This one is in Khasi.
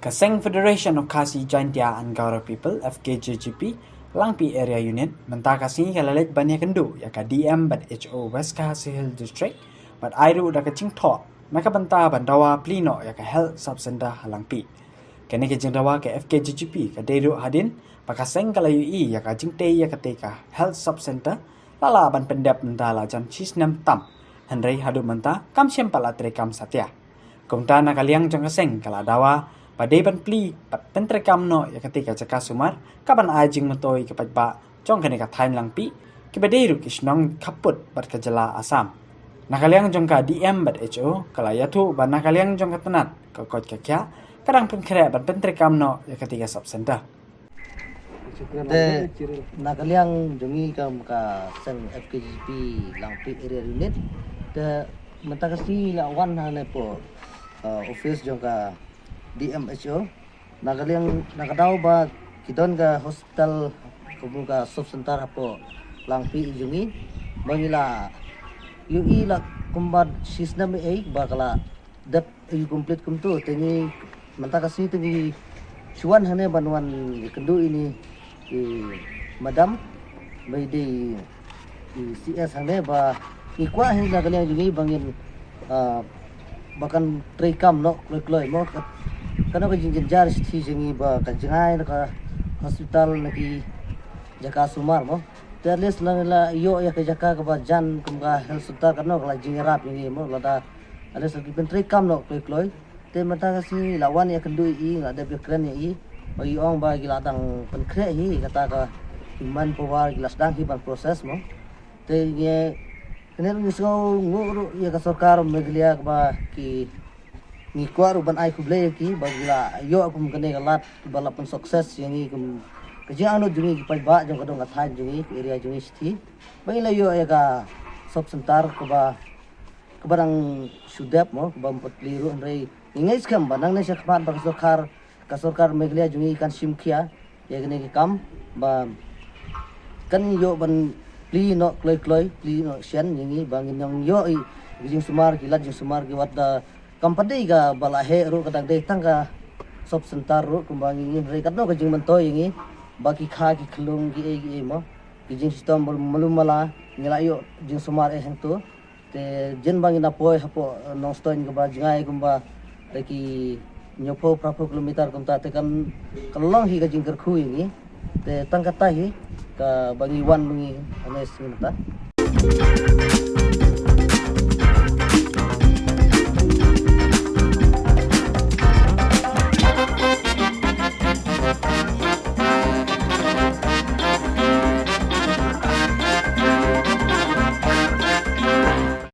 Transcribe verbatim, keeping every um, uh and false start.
Ka Seng Federation of Khasi Jaintia and Garo People, F K J G P, Langpih Area Unit, mynta ka sngi ka la leit ban ïakynduh ïa ka D M bad H O West Khasi Hills District, bad ai ruh da ka jingthoh na ka bynta ban dawa plie noh ïa ka Health Sub Center ha Langpih. Kane ka jingdawa ka F K J G P ka dei ruh hadien ba ka seng ka la ïohi ïa ka jingtei ïa katei ka Health Sub Center la lah ban pyndep mynta la jan shi snem tam, hynrei haduh mynta kam shym pat la treikam satia. Kumta na ka liang jong ka seng ka la dawa ba dei ban plie bad pyntreikam noh ïa katei ka jaka sumar kaban ai jingmyntoi ïa ki paidbah jong kane ka thaiñ Langpih, kiba dei ruh ki shnong khappud bad ka jylla Assam. Na ka liang jong ka D M bad H O ka la ïathuh ba na ka liang jong ka tnat ka koit ka khiah ka dang pynkhreh ban pyntreikam noh ïa katei ka Sub Center. Te na ka liang jong ngi kam ka seng F K J P Langpih Area Unit, te mynta ka sngi la wan hangne hapoh, uh, office jong ka D M H O. Na ka liang, na ka daw ba ki don ka hospital, kum ka Sub Center hapoh Langpih jong ngi, ba ngi la ïohi la kumba shi snem ei ba ka la dep ïa complete kumto. Te ngi mynta ka sngi te ngi shu wan hangne ban wan ïakynduh ïa ine i madam ba i dei i C S hangne, ba ngi kwah hi na ka liang jong ngi ba ngin, ah, ba kan treikam noh kloi kloi mo. Ka, kano ka jingjynjar shithi jong ngi ba ka jngai na ka hospital na ki jaka sumar mo. Te at least la, la ïoh ïa ka jaka kaba jan kum ka Health Center, kano ka la jingïarap ïa ngi mo, lada at least la ki pyntreikam noh kloi kloi. Te mynta ka sngi la wan ïakynduh ïa i, la dep ïakren ïa i, ba i ong ba ki la dang pynkhreh hi kata ka manpower, ki la sdang hi ban process mo. Te ngi, kane ngi sngewnguh ruh ïa ka sorkar Meghalaya ba ki, ngi kwah ruh ban ai khublei ïa ki ba ki la ïoh kum kane ka lad ba la pyn success ïa ngi kum ka jingangnud jong ngi ki paidbah jong ka dong ka thaiñ jong ngi, ka area jong ngi shithi. Ba ngi la ïoh ïa ka Sub Center kaba, kaba dang shu dep mo, kaba ym pat plie ruh, hynrei ngi ngeit skhem ba nangne sha khmat ba ka sorkar, ka sorkar Meghalaya jong ngi kan shim khia ïa kane ka kam ba kan ïoh ban plie noh kloi kloi, plie noh shen ïa ngi ba ngin ïoh ïa ki jingsumar, ki lad jingsumar, ki wat da kam pat dei kaba la heh ruh, ka dang dei tang ka Sub Center ruh kumba ngi, hynrei katno ka jingmyntoi ïa ngi ba ki kha ki khlung ki ei ki ei mo, ki jingshitom malu mala, ngi la ïoh jingsumar eh hangto. Te jin ba ngin da poi hapoh, eh, Nongstoiñ kaba jngai kumba da ki hynñiewphew phraphew kilometer kumta, te kan, kan long hi ka jingkyrkhu ïa ngi. Te tang kata hi kaba ngi wan ma ngi hangne mynta.